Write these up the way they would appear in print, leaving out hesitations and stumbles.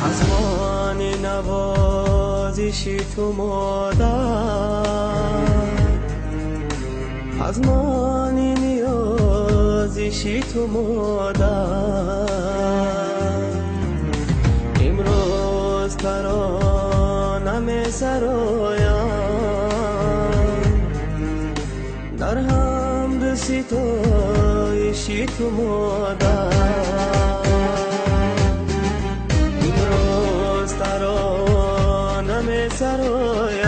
از مان نوازشی تو مادر، از مان نیازشی تو مادر، امروز ترانه سرایم در حمد ستایشی تو مادر، ترانه سرایم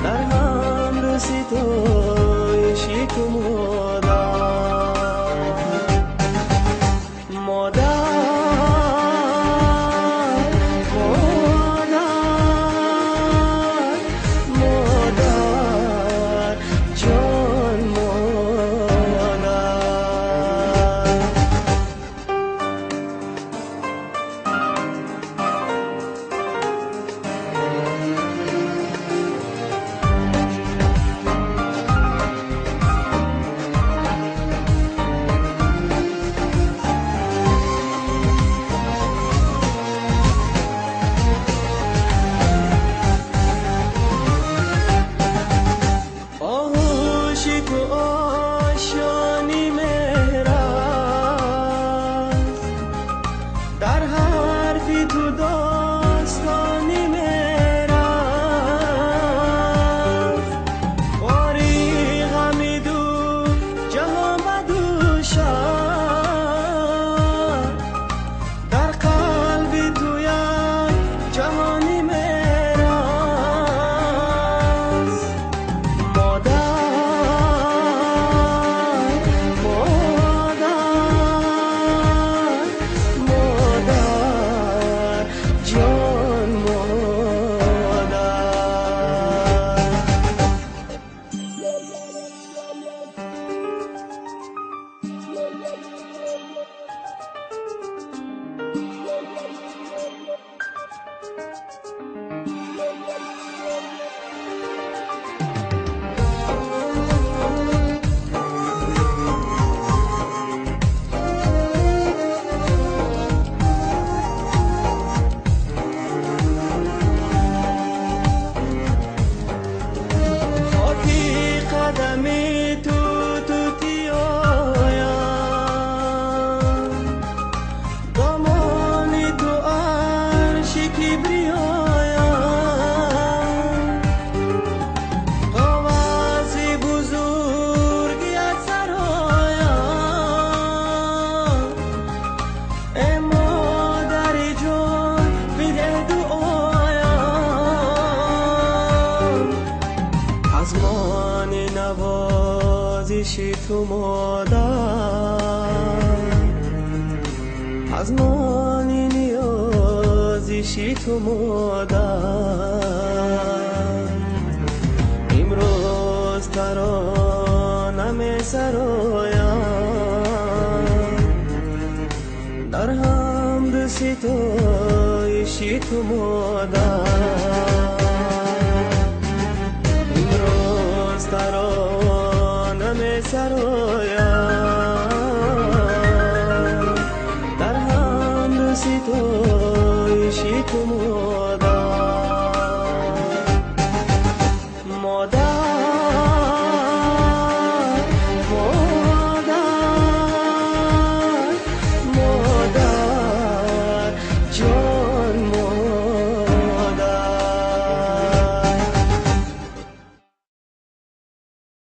در حمد ستایشی تو مادر. مادر مادر مادر جان مادر. آغوشی تو آشیانی مهر است، در حرفی تو داستانی مهر است، باری غمی دو جهان بدوشم، در قلب تو یک جهانی مهر است. مادر مادر مادر جان مادر. خاکی قدمی تو توتی آیم، دامان تو عرش کبریایم، آواز بزرگیت سرایم، ای مادر جان بده دعایم. از مان نوازشی تو مادر، از مان نیازشی تو مادر، امروز ترانه سرایم در حمد ستایشی تو مادر، امروز ترانه سرایم